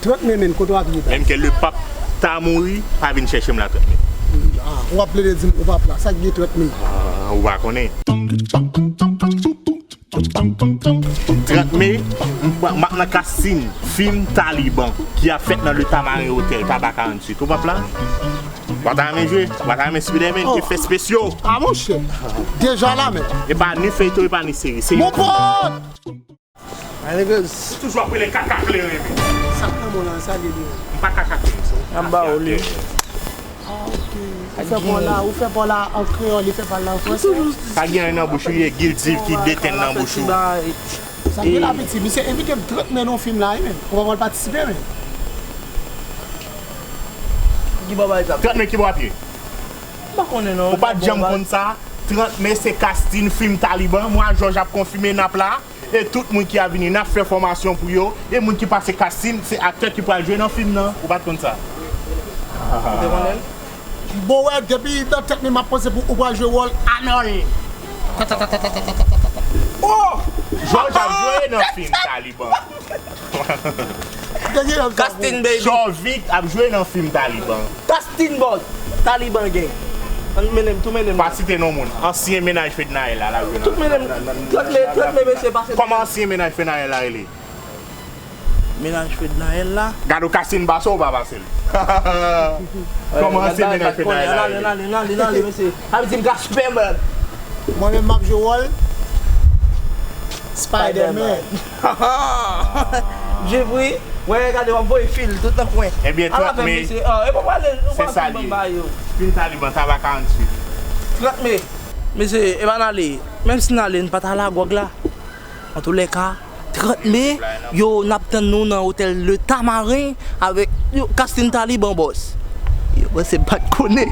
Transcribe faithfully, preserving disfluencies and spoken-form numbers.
Trant me, men, kote w ap ye? Menm ke Lepap ta mouri, pa vin chèche m la, trant me. Ah, w ap plede di m ou p ap la. Sa k gen trant me? Ah, ou pa konnen. Trant me, m pa- m ap nan casting fim Taliban ki ap fèt nan Le Tamarin Hotel, Taba karanntuit. Ou p ap la? Ou pa ta renmen jwe? Ou pa ta renmen Spiderman ki fè spesyo? Ah, monchè. Deja la, men. E pa ni feyton, e pa ni seri. Se Mon pote! Ou toujou ap rele kaka kleren, men. Sa k nan men w la, sa l ye li menm? M pa kaka kleren, se yon aktè. Ah, ok. Ou fè pa w la, ou fè pa w la an kreyòl, li fè pa l la an fransè. Sa gen nan bouch ou ye, gildiv ki deten nan bouch ou. Sa gen la piti, misye envite m trant me nan yon fim la, wi, men. Ou pa pral patisipe, men. Ki bò bagay sa? Trant me ki bò w ap ye? M pa konnen non. Ou pa t janm konn sa? Trant me se casting fim Taliban. Mwen ak Jòj ap konfime n ap la. E tout moun ki ap vini, n ap fè fòmasyon pou yo. E moun ki pase casting, se aktè ki pral jwe nan fim nan. Ou pa t konn sa? Ou te konnen l? Bon, wè, depi nan tèt mwen, m ap panse pou ou pral jwe wòl Anòl. Oh! Jòj ap jwe nan fim Taliban. Casting baby. Jovik ap jwe nan fim Taliban. Casting boss. Taliban gang. Ann mennen m, tou mennen m. Pa site non moun. Ansyen mennaj Fednaelle la, l ap jwe nan. Tout mennen m. Trant me, trant me, mesye, pase. Kòman ansyen mennaj Fednaelle la rele? Mennaj Fednaelle la. Gade w, casting pase w pa pase l. Kòman ansyen mennaj Fednaelle la rele? Nan ale, nan ale, nan ale, mesye. Sa vle di m ka Superman. Mwen menm m ap jwe wòl Spiderman. Jeffrey, wè, gade, w ap voye fil tout nan kwen. Ebyen, trant me, mesye. Ah, e pa pale, nou pa fin ban ba yo. Fim Taliban, Taba karanntuit. Trant me, mesye, e pa n ale. Menm si n ale, n pa ta lagwòg la. Antoulèka, trant me, yo, n ap tann nou nan otèl Le Tamarin avèk, yo, casting Taliban, boss. Yo, boss, se pa t konnen.